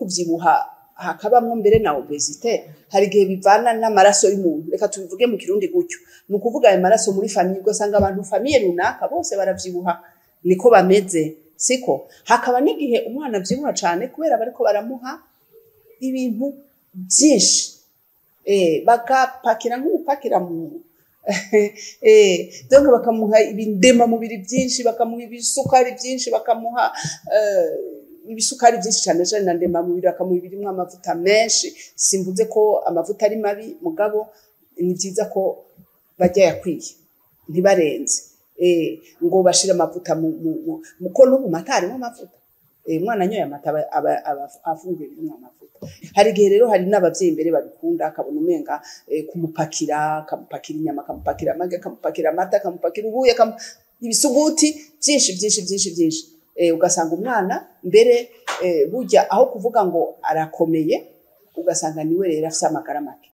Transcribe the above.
Kuvyibuha hakabamwo mbere na obésité, hari igihe bivana n'amaraso y'umuntu. Reka tubivuge mu Kirundi gutyo. Ni ukuvuga ayo maraso muri famille, ugasanga abantu famille runaka bose baravyibuha, niko bameze, siko? Hakaba n'igihe umwana avyibuha cane kubera bariko baramuha ibintu byinshi, bagapakira nk'upakira mu donc bakamuha ibindemamubiri byinshi, bakamuha ibisukari byinshi, bakamuha ibisukari byinshi cyane cyane na ndemamubiri, bakamuha ibirimo amavuta menshi. Simvuze ko amavuta ari mabi, mugabo ni byiza ko bajya yakwiye, ntibarenze ngo bashire amavuta mu ko no mu mata harimo amavuta. Umwana anyoye amata aba afunguye ibirimo amavuta. Hari igihe rero hari n'abavyeyi imbere babikunda, akabona umenga kumupakira, akamupakira inyama, akamupakira amagi, akamupakira amata, akamupakira ubuyi, ibisuguti byinshi byinshi byinshi byinshi, ugasanga umwana mbere burya aho kuvuga ngo arakomeye, ugasanga niwe rero afise amagara make.